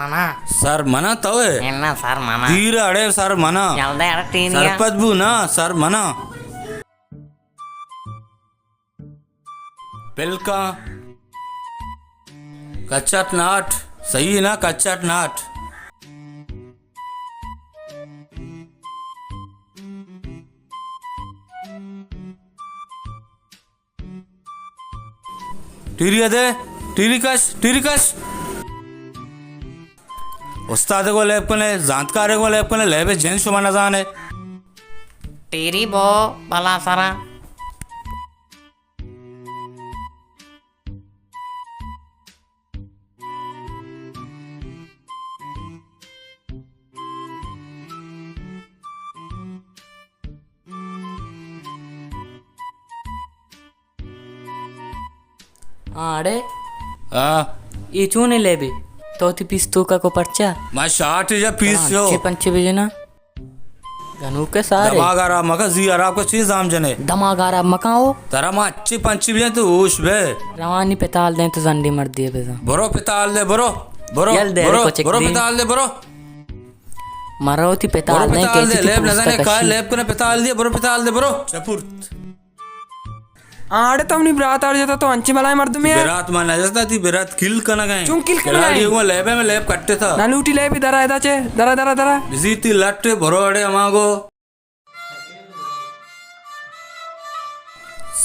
منا۔ سر منا تو ئے؟ انا سر منا۔ دیر اڑے سر منا۔ جلدی اڑ ٹینیا۔ سرپد بو نا سر منا۔ پلکاں۔ کچٹ ناٹ۔ صحیح نا کچٹ ناٹ۔ ٹیری ءَ دے، ٹیری کش، ٹیری کش۔ استاد ءَ گوں لیب کنے، زانتکار ءَ گوں لیب کنے، لیب ءِ جند شما نزانے۔ ٹیری بو بلا سرا۔ ہاں، اڑے۔ ہاں۔ اے چونیں لیبے؟ تو وتی پیس توکا کو پرچا؟ ما شاٹ جا پیس ہاں، شو۔ چے پنچے بجنا؟ گنوکے سارے۔ دماغ خراب مکن، زی خراب کو چیز ہم جنے۔ دماغ خراب مکن او۔ ترا ما اچھی پنچی بجن تو ہوش بے۔ روانی پتال دیں تو زنڈی مردی بزن۔ برو پتال دے، برو۔ برو، یل دے، برو، کچک برو دی۔ پتال دے، برو۔ مرو تی پتال برو دیں پتال کیسی دے، تی لیب پوستا نزانے، کشی۔ کار لیب کنے پتال دے، برو پتال دے، برو۔ چپورت۔ آڑے تو منی برات آڑ جتا تو انچی بلائیں مردمے ہے۔ برات ما نہ جتا، تی برات کل کنگا ہے۔ چون کل کنگا ہے؟ کلاڑی ہوا لیب ہے، میں لیب کٹے تھا۔ نہ لوٹی لیب، درا ادا چے، درا، درا، درا۔ بزی تی لٹ برو اڑے ہما گو۔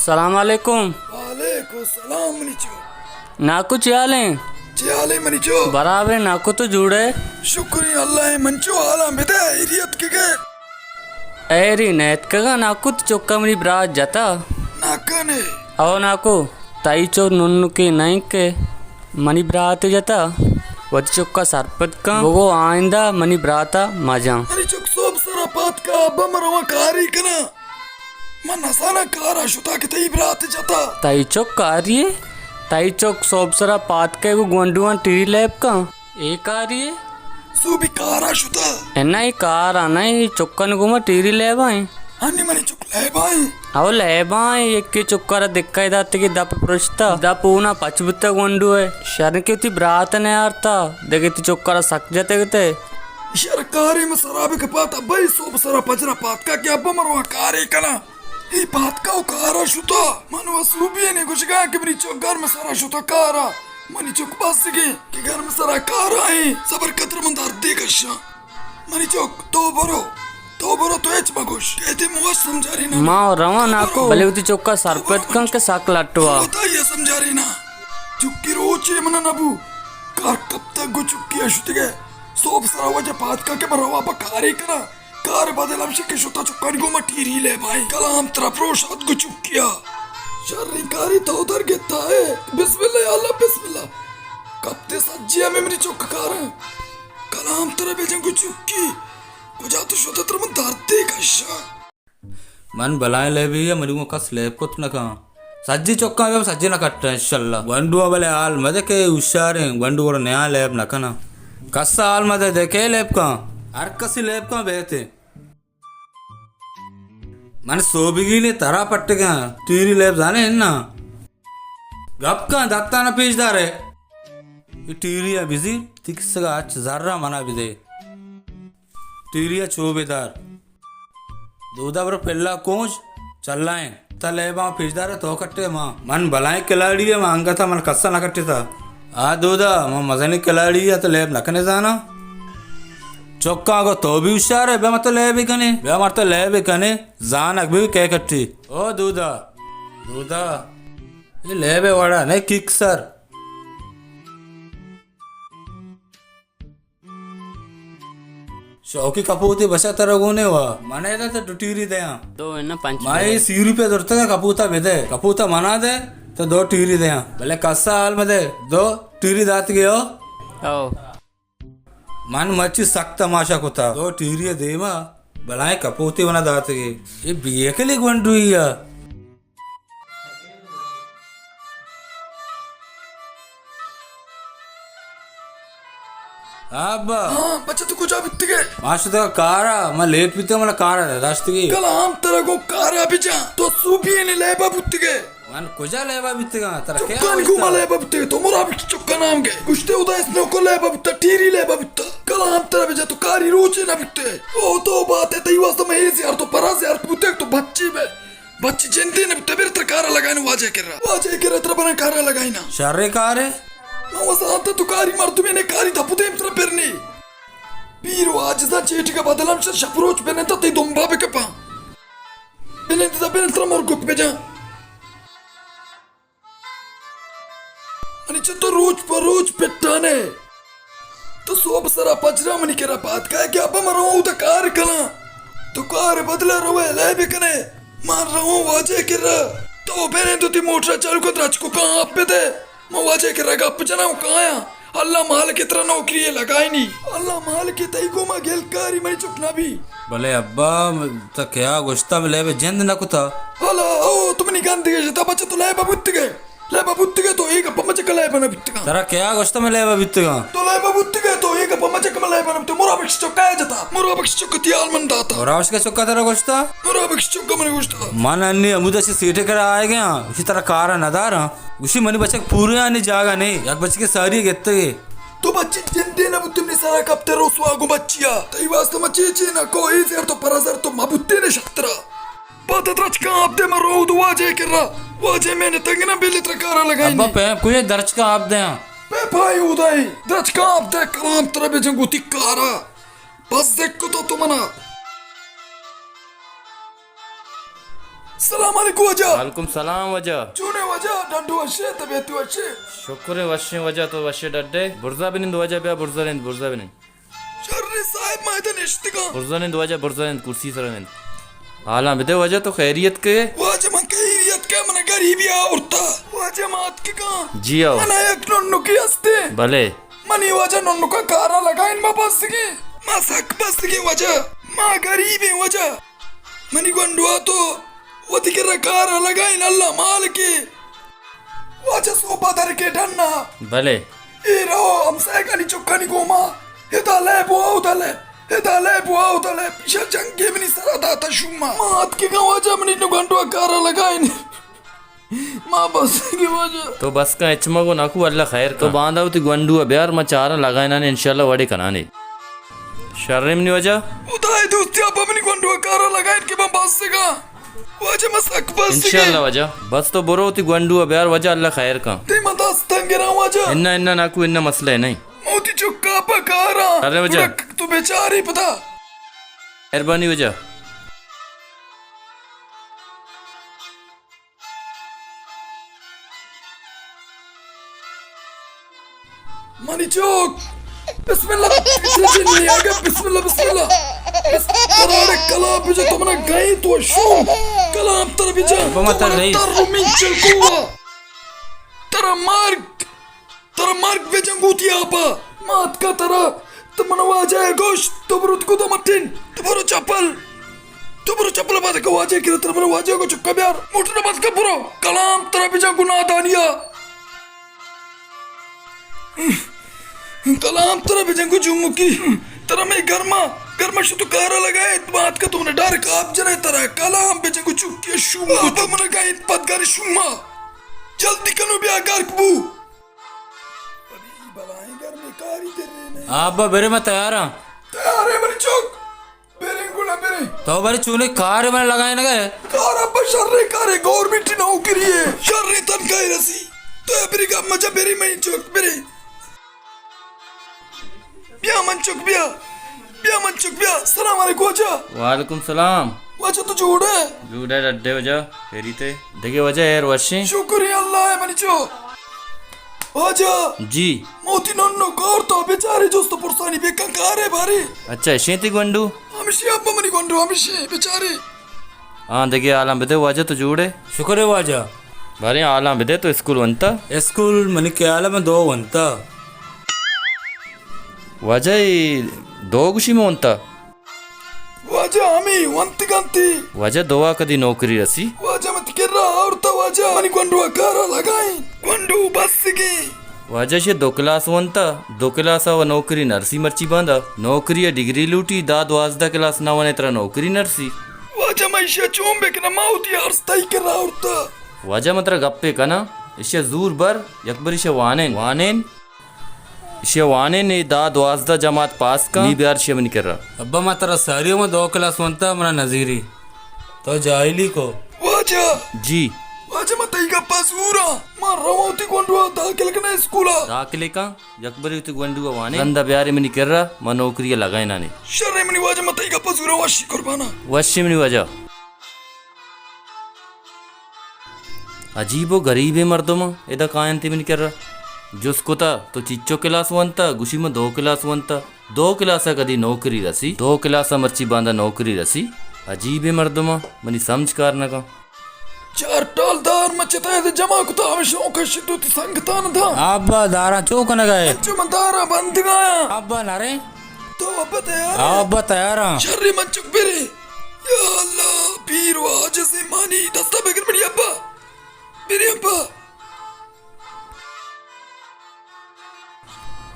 سلام علیکم۔ وعلیکم السلام منی چو۔ ناکو چی حال ہیں؟ چی حال ہیں منی چو؟ برابر ہیں ناکو، تو جوڑے؟ شکر ہیں اللہ ہے من چو، حالاں بدے، ایریت کے گئے؟ ایری نیتکگا ناکو، تو چکا منی برات جتا؟ ناکنے۔ او ناکو، تئی چو ننکے نئیں کہ منی برات جتا، وتی چکا سرپد کن، بگو آئندہ منی براتا مجاں۔ منی چک سوب سرا پاد کا، ابا من رواں کاری کناں۔ من نزاناں کارا شتا کہ تئی برات جتا۔ تئی چک کاری ئے؟ تئی چک سوب سرا پاد کئے گوں گونڈواں ٹیری لیب کن۔ اے کاری ئے؟ سوبی کارا شتا۔ انا اے کارا نہ، اے چکن گوما ٹیری لیبا ایں۔ انی منی چک لیبا ایں۔ او لیبا ایں، یکے چکا را دکا داتگی دپ پرشتا۔ دپ اونا پچ بوتا گونڈو ئے۔ شرن کہ وتی برات نیارتا، دگہ تی چکا را سک جتگ تے۔ شر کاری من سرا بکپات، ابا اے سوب سرا پجرا پاتکا کہ ابا من رواں کاری کناں۔ اے پاتکا و کارا شتا۔ من و سوبی نے گوشگا کہ منی چک گرم سرا شتا کارا۔ منی چک بس گے کہ گرم سرا کارا ایں۔ صبر کتر من دردے کشاں۔ منی چک، تو برو، تو برو، تو ہچ مگوش۔ کہ تی موش سمجھاری نہ۔ ما رواں تو ناکو، برو۔ بلے وتی چکا تو سرپد برو کن کہ سک لٹوا۔ تو وتا یہ سمجھاری نہ۔ چکی روچے من نبو۔ کار کپتا گو چکی اشتگے۔ سوب سرا وجہ پاتکا کہ من رواں با کاری کناں۔ کار بدل ہمشی کہ شتا چکانی گوما ٹیری لیبا ایں۔ کلام ترا پروشات گو چکیا۔ شریں کاری تو در گتا ہے۔ بسم اللہ یا اللہ، بسم اللہ۔ کپتے سجی ہمیں منی چک کاریں۔ کلام ترا بجن گو چکی۔ کجا تو شتا ترا من دردے کشا۔ من بلائیں لیبی یا منی گوں کس لیب کت نہ کن۔ سجی چکاں بیا سجی نہ کٹاں انشاءاللہ۔ گونڈو بلے حال مدے کہ ہوشیاریں، گونڈو گڑا نیاں لیب نہ کناں۔ کس حال مدے دے کہ لیب کن۔ ہر کسی لیب کن بیتے۔ من سوبگی نے ترا پٹگاں، ٹیری لیب زانے انا۔ گپ کن دتانا پیش دارے۔ اے ٹیری ءَ بزیر، تی کسگا اچ زر ءَ منا بدے۔ ٹیری ءَ چو بدار۔ دودا برو پلا کونج چلائیں۔ تا لیباں پیش دار تو کٹے ما۔ من بلائیں کلاڑی ءَ، ما انگتا من کسا نہ کٹتا۔ آ دودا، من مزنی کلاڑی ءَ، تو لیب نہ کنے زانا۔ چکاں گو تو بھی ہوشیار ہے، بیا مت لیب کنے، بیا مت لیب کنے، زانگ بھی کئے کٹی۔ او دودا، دودا، اے لیب وڑا نہ کیک سر۔ شوقی کپوتے بچا ترا گونے وا۔ من ادا تو دو ٹیری دیاں۔ دو اناں پنچ ما بدے۔ اے سی روپے درتگا کپوتا بدے۔ کپوتا منا دے تو دو ٹیری دیاں۔ بلے کسا حال مدے دو ٹیری دات گئے ہو۔ او۔ من مچی سک تماشا کتا۔ دو ٹیری دیما بلائیں کپوتے منا دات گئے۔ اے بیکلی گونڈوئی ءَ۔ ابا۔ ہاں، بچہ تو کجا بیتگے؟ ما شتگا کارا، ما لیٹ بیتگا، منا کارا داشتگی۔ کلام ترا گوں کارا بجا، تو سوبی نے لیبا بوتگے۔ ان کجا لیبا بیتگاں؟ ترا کیا چکانی گوشتا؟ گوما لیبا بیتگ، تو مرابش چکا نام گئے۔ گوشتے ادا اس نوکو لیبا بیتا، ٹیری لیبا بیتا۔ کلام ترا بجا تو کاری روچے نہ بیتے۔ او تو بات ہے، تئی واسطہ میں اے زیارت و پرا زیارت بوتے تو بچی بے۔ بچی جندے نہ بیتے، بیر ترا کارا لگائیں واجہ کرا۔ واجہ کرا ترا بنا کارا لگائیں نا۔ شرے کارے؟ من وزانت تو کاری مردمے نے کاری دپو دیم ترا پرنی۔ پیر و عاجزاں چیٹی کا بدلم شر شپ روچ بنن تا تی دنبا بکپاں۔ بنن تا بنن ترا مرگک بجا۔ منی چہ تو روچ پہ روچ پٹانے۔ تو سوب سرا پجرا منی کرا پاد کائے کہ ابا من رواں اودا کار کناں۔ تو کار بدلا روے لے بکنے۔ من رواں واجہ کرا۔ تو بنے تو تی موٹر چالو کن درچکو کاں آپ دے۔ من واجہ کرا گپ جناں و کایاں۔ اللہ مالک ترا نوکری لگائینی۔ اللہ مالک تئی گوما گلکاری منی چک نبی۔ بلے ابا، تو کیا گوشتا، من لیب جند نہ کتا۔ ہلا، او، تو منی گندگے جتا، بچہ تو لیبا بوتگے۔ لیبا بوتگے تو اے گپا مچک لیبا نہ بوتگاں۔ ترا کیا گوشتا من لیبا بوتگاں؟ تو لیبا بوتگے تو اے گپا مچک من لیبا نہ بوتگاں۔ مرا بخش چکا اے جتا۔ مرا بخش چکا تی حال من داتا۔ مرا بخش چکا ترا گوشتا؟ مرا بخش چکا من گوشتا۔ من انی ہمودا چہ سیٹے کرا آئے گیا۔ اسی ترا کارا نہ داراں۔ گوشی منی بچک پورے آنی جاگہ نے، یک بچکے ساری گتگے۔ تو بچی جندے نہ بوتے منی سرا کپتے رسوا گو بچیا۔ تئی واسطہ ما چے چے نہ کو، اے زر تو پر زر تو ما بوتے نے شترا۔ پاد درچکاں آپ دے ما رو دو واجہ کرا۔ واجہ میں نے تنگ نہ بیلے ترا کارا لگائی ابا نی۔ پہ کوئی درچکاں آپ دے ہاں۔ پہ بھائی اودائی درچکاں آپ دے کلام ترا بے جنگو تی کارا۔ بس دیکھ کو تو تو منا۔ سلام علیکم واجہ۔ وعلیکم سلام واجہ۔ چونے واجہ، ڈڈو وشے، طبیعت وشے؟ شکر وشیں واجہ، تو وشے ڈڈے؟ برزا بنند واجہ، بیا برزا نند، برزا بنند۔ شر صاحب، ما ادا نشتگاں۔ برزا نند واجہ، برزا نند، کرسی سرا نند۔ حالاں بدے واجہ، تو خیریت کے؟ واجہ من خیریت کے، من غریبی آورتا۔ واجہ ما اتکگاں۔ جی آؤ۔ من یک ننکی ہستے۔ بلے۔ منی واجہ ننکا کارا لگائین، ما بزگیں، ما سک بزگیں واجہ، ما غریبیں واجہ۔ منی گونڈوا تو وتی کرا کارا لگائین، اللہ مالکے۔ واجہ سوپا در کے ڈنا۔ بلے۔ اے رو ہمسائگانی چکانی گوما۔ ادا لے بوا، ادا لے۔ ادا لے بوا، ادا لے۔ پیشا جنگے منی سرا داتا شوما۔ ما اتکگاں واجہ، منی نو گونڈوا کارا لگائین۔ ما بس کہ واجہ۔ تو بس کن، ہچ مگو ناکو، اللہ خیر کن۔ تو باندا وتی گونڈو بیار، ما چاراں لگائینانے، انشاءاللہ وڑے کنانے۔ شریں منی واجہ۔ خدائے دوستی آپ منی گونڈو کارا لگائین کہ ما بس گا۔ واجہ ما سک بس گا۔ انشاءاللہ واجہ۔ بس تو برو وتی گونڈو بیار واجہ، اللہ خیر کن۔ تی ما دست تنگراں واجہ۔ انا انا ناکو، انا مسئلہ نہیں۔ موتی چکا پا کارا۔ ارے واجہ۔ گڑا تو بیچاری پتا۔ مہربانی واجہ۔ منی چوک، بسم اللہ، جنی اگے بسم اللہ، بسم اللہ۔ بس-، تراڑے کلام بجا تو منا گئی تو شو۔ کلام تر بجا، بابا تو منا تر رئیس۔ تر رو من چلکوا۔ ترا مارک۔ ترا مرگ بہ جنگو تی آپا۔ ما اتکا ترا، تو من واجہ ء گوشت، تو برو تو کدو مٹن، تو برو چپل، تو برو چپل بات کہ واجہ کرا، ترا من واجہ کو چکا بیار، موٹر بات کہ برو، کلام ترا بجنگو نادانیا۔ کلام ترا بجنگو جمکی، ترا میں گرما، گرما شتو کارا لگائے، بات کہ تو من ڈر کاپ جنے ترا، کلام بجنگو چکی شوما، تو من گائیں پدگاری شوما۔ جلدی کنو بیا گرک بو۔ آ ابا برے، ما تیاراں۔ تیارے منی چک، بریں گڑا بریں۔ تو برے چونے کارے من لگائے نہ گئے؟ کار ابا شرے کارے، گورنمنٹ نوکری ہے، شرے تنخواہ رسی۔ تو برے گا مجا برے منی چک برے۔ بیا من چک بیا۔ بیا من چک بیا۔ سلام علیکم واجہ۔ وعلیکم سلام۔ واجہ تو جوڑ ئے؟ جوڑ ئے ڈڈ ئے واجہ، خیریت ئے؟ دگہ واجہ ایر وشیں؟ شکر اللہ ئے منی چو۔ واجہ۔ جی۔ موتی ننو کار تو بیچارے جست پرسانی بکن کارے بارے۔ اچھا، اشیں تی گونڈو؟ ہمشی ابا منی گونڈو، ہمشی بیچارے۔ ہاں، دگہ حالاں بدے واجہ، تو جوڑ ئے؟ شکر ئے واجہ۔ باریں حالاں بدے، تو اسکول ونتا؟ اسکول منی خیال ء من دو ونتا۔ واجہ اے دو گوشی من ونتا؟ واجہ ہمے ونتگنتی۔ واجہ دوا کدی نوکری رسی؟ واجہ مت کرا آورتا واجہ، منی گونڈو کارا لگائیں، گونڈو بسگیں۔ واجہ شے دو کلاس ونتا، دو کلاس ء و نوکری نرسی مرچی باندا۔ نوکری ء ڈگری لوٹی، دا دوازدہ کلاس نہ ونے ترا نوکری نرسی۔ واجہ ما ایشی ء چون بکناں، ما وتی ارس تئی کرا آورتا۔ واجہ من ترا گپے کناں، اشیا زور بر، یک بر اشیا وانین، وانین۔ اشیا وانین، اے دہ دوازدہ جماعت پاس کن، نی بیار اشیا منی کرا۔ ابا ما ترا ساری عمر دو کلاس ونتا، منا نزیری۔ تو جاہلی کو۔ واجہ! جی۔ واجہ من تئی گپا زوراں۔ ما رواں وتی گونڈوا داخل کناں اسکولا۔ داخل کن، یک بری وتی گونڈوا وانین۔ رندا بیاری منی کرا، ما نوکری لگائینانی۔ شر منی واجہ من تئی گپا زوراں، وشی قربانا۔ وشی منی واجہ۔ عجیب و غریبیں مردماں ادا کاینت منی کرا۔ جست کتا، تو چچو کلاس ونتا؟ گوشی من دو کلاس ونتا۔ دو کلاس ء کدی نوکری رسی؟ دو کلاس ء مرچی باندا نوکری رسی؟ عجیبیں مردماں، منی سمجھ کار نہ کن۔ چار ٹال دار من چتائے دے جمع کتا، ہمیں شوق ہے شدو تی سنگتان دا۔ ابا داراں چو کنگا ہے؟ انچو من داراں بندگایا۔ ابا نرے؟ تو ابا تیار ہے؟ ابا تیار ہاں۔ شری من چک برے۔ یا اللہ، پیر و عاجز مانی دستا بگر منی ابا۔ برے ابا۔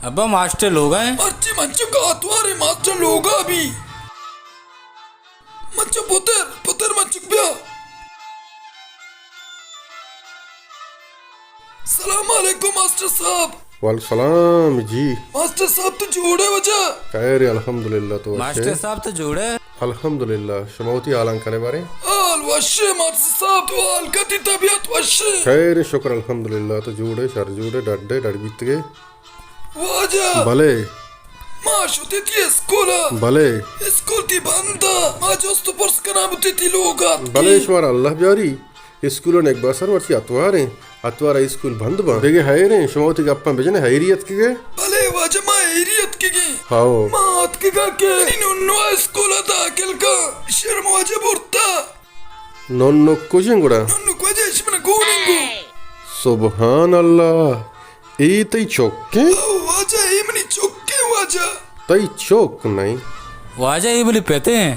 ابا ماسٹر لوگا ہیں؟ مرچی من چک آتوارے ماسٹر لوگا بھی۔ من چک پتر، پتر من چک بیا۔ سلام علیکم ماسٹر صاحب۔ وعلیکم سلام جی۔ ماسٹر صاحب تو جوڑے واجہ؟ خیر الحمدللہ تو وشے؟ ماسٹر صاحب تو جوڑے؟ الحمدللہ، شما وتی حالاں کنے باریں؟ حال وشے ماسٹر صاحب، تو حال کتی طبیعت وشے؟ خیر شکر الحمدللہ، تو جوڑے، شر جوڑے، ڈڈے، ڈڈ بیتگے؟ واجہ! بلے۔ ما شتے تی اسکولا۔ بلے۔ اسکول تی بندا۔ ما جست و پرس کنا بوتے تی لوگا۔ بلے شمارا اللہ بیاری۔ اسکول نیک باسر مرچی اتواریں۔ اتوارا اسکول بند باں۔ دگہ حیریں، شما وتی گپاں بجنے، حیری اتکگے؟ بلے واجہ ما حیری اتکگیں۔ ہاؤ۔ ما اتکگا کہ نی ننو اسکولا داخل کا۔ شرم واجہ برتا۔ ننو کجیں گڑا؟ ننو کجیں، اش من گون انگو۔ سبحان اللہ۔ اے تئی چک ایں؟ او واجہ، اے منی چک ایں واجہ۔ تئی چک نئیں؟ واجہ، اے منی پت ایں۔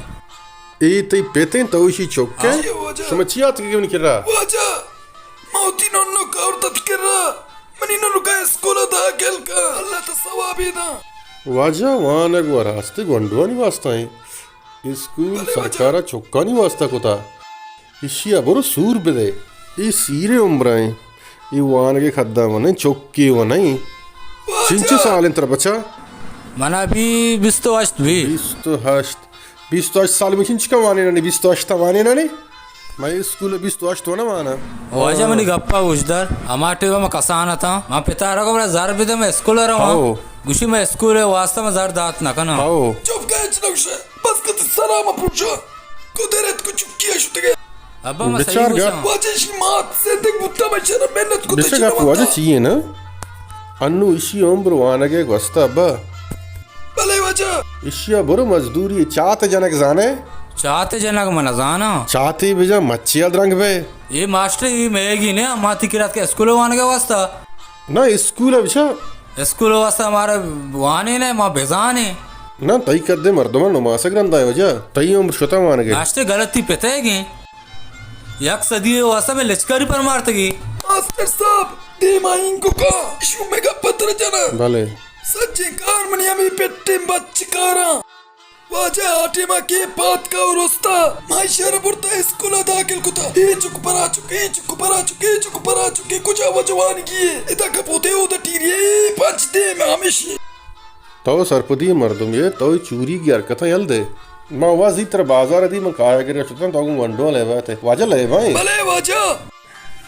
اے تئی پت ایں، تو اشی چک ئے؟ جی واجہ۔ شما چیا اتکگے منی کرا؟ واجہ، ما وتی ننو کاورت تی کرا۔ منی ننوکا اسکولا داخل کا۔ اللہ تا ثوابے داں۔ واجہ، وانگ و راستی گونڈوانی واسطہ ایں۔ اسکول بلے واجہ۔ سرکارا چکانی واسطہ کتا۔ اشیا برو سور بدے۔ اے سیریں عمرا ایں۔ اے وانگے کدا ونئیں، چکے ونئیں۔ واجہ۔ چنچو سال انت ترا بچا؟ منا بی بیست و ہشت بی۔ بیست و ہشت۔ بیست و ہشت سال مشین چکا وانینانی، بیست و ہشت وانینانی؟ مئے اسکول بیست و ہشت ونا وانا۔ واجہ منی گپا گوشدار، ہما ٹیما ما کسان اتاں، ما پتا را گو برا زر بدے، ما اسکول رواں۔ ہاؤ۔ گوشی ما اسکول واسطہ ما زر دات نہ کناں۔ ہاؤ۔ چپ کن، ہچ نہ گوشے۔ بس کتی سرا ما پوشا۔ قدرت کو چکی شتگے۔ ابا ما صحیح بچار گا۔ گوشاں۔ واجہ شی مات زندگ بوتا، ما شرم محنت کو بچار گا، واجہ چیئے نا؟ انو اشی عمر وانگے گوستا ابا۔ بلے واجہ۔ اشیا برو مزدوری، چات جنگ زانے؟ چات جنگ من زاناں۔ چاتے بجا مچیا درنگ بے۔ اے ماسٹر، اے میگی نے، ما تی کرات کے اسکول وانگے واسطہ۔ نہ، اسکول بچا۔ اسکول واسطہ ہمارا وانے نے، ما بزانے۔ نہ، تئی قد مردمان نماسگ رندا ہے واجہ۔ تئی عمر شتا وانگے۔ ماسٹر غلطی پتے گے۔ یک صدی واسطہ میں لچکاری پر مارتگی۔ ماسٹر صاحب، دیما اینگو کا، شو میں گپ پتر جنا۔ بلے۔ سچیں کار منی ہمیں پٹیں بچ کاراں۔ واجہ آ ٹیما کے پاتکا و رستا، مائی شہر برتا اسکولا داخل کتا۔ اے چک پرا چک، اے چک پرا چک، اے چک پرا چک، اے کجا وجوانگی ہے؟ ادا کپوتے اودا ٹیری ہے، اے پنچ دیم ہمیشی۔ تو سرپدی مردم یے، تو چوری گی حرکتاں یل دے۔ ما وازی تر بازار دی من کایا گرے شتاں، تو گوں گنڈو لیبا تے۔ واجہ لیبا ہے۔ بلے واجہ،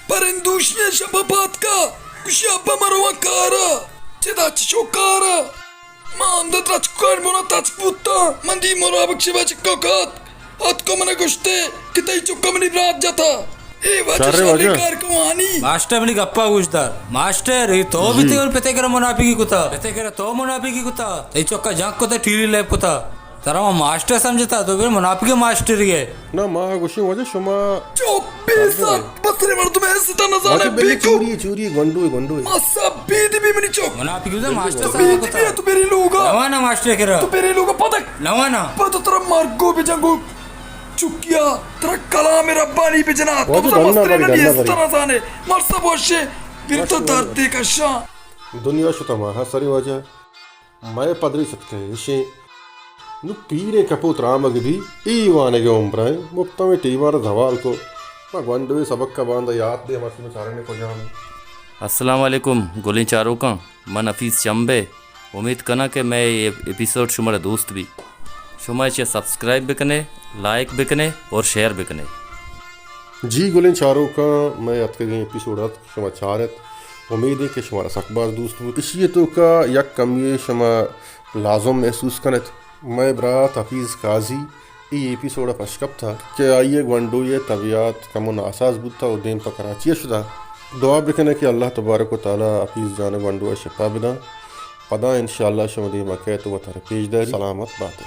پرندوشی شپا پاتکا، گوشی ابا مروا کارا، چدا چشو کارا۔ ما اندر تچکان بنا تچک بوتاں۔ من دی مرا بخش بچکا کات۔ اتکو من گشتے کہ تئی چکا منی برات جتا۔ اے واجہ شر واجہ۔ کار کوانی۔ ماسٹر منی گپا گوش دار۔ ماسٹر، اے تو بھی جی۔ تئی پتے کرا منافقی کتا۔ پتے کرا تو منافقی کتا۔ تئی چکا جنگ کتا، ٹیری لیب کتا۔ ترا ما ماسٹر سمجھتا، تو بیر منافقی ماسٹر ہے۔ نہ، ما گوشی واجہ شما چپ بے سر، بسرے مردم ہے، ستا نزانے واجہ بلے بیکو۔ چوری، چوری، گونڈو، گونڈو۔ ما سب بید بھی منی چک۔ منافقی تو ماسٹر تو سمجھتا۔ بید بھی تو میری لوگا۔ لوانا ماسٹر کرا۔ تو میری لوگا پتک۔ لوانا۔ پتو ترا مارگو بجنگو۔ چکیا، ترا کلام ربانی بجنا۔ تو واجہ تو دننا مسترے بری، نہ دننا دیے، بری۔ ستا نزانے۔ مرسا بوشے، پھر تو واجہ درد دے کشاں۔ دنیا شتا ما، ہاں، سری واجہ۔ مئے پدریچ اتکہ، اشیں۔ نوں پیریں کپوت رامگ بی، اے وانگ ء عمر ء مپتمیں ٹیمار ء زوال کو۔ گونڈوے سبق ءَ باندا یات دے، ہما شما چارنے کجام۔ السلام علیکم گلیں چاروکاں، من حفیظ چمبے۔ امید کناں کہ مئے اے ایپیسوڈ شمارا دوست بی۔ شما ایشی سبسکرائب بکنے، لائک بکنے اور شیئر بکنے۔ جی گلیں چاروکاں، مئے اتکگیں ایپیسوڈ ات شما چارت، امید ہے کہ شمارا سک باز دوست بوت۔ اشی توکا یک کمی شما لازم محسوس کنت۔ مئے برات حفیظ قاضی اے ایپیسوڈ ءَ پش کپتہ کہ آئی ءِ گونڈوے ءِ طبیعت کمو ناساز بوتہ و دیم پہ کراچی ءَ شتہ۔ دعا بکنے کہ اللہ تبارک و تعالی حفیظ جان ءِ گونڈو ءَ شپا بداں۔ پدا انشاءاللہ شما دیما کیت و وتارا پیش داری۔ سلامت بات۔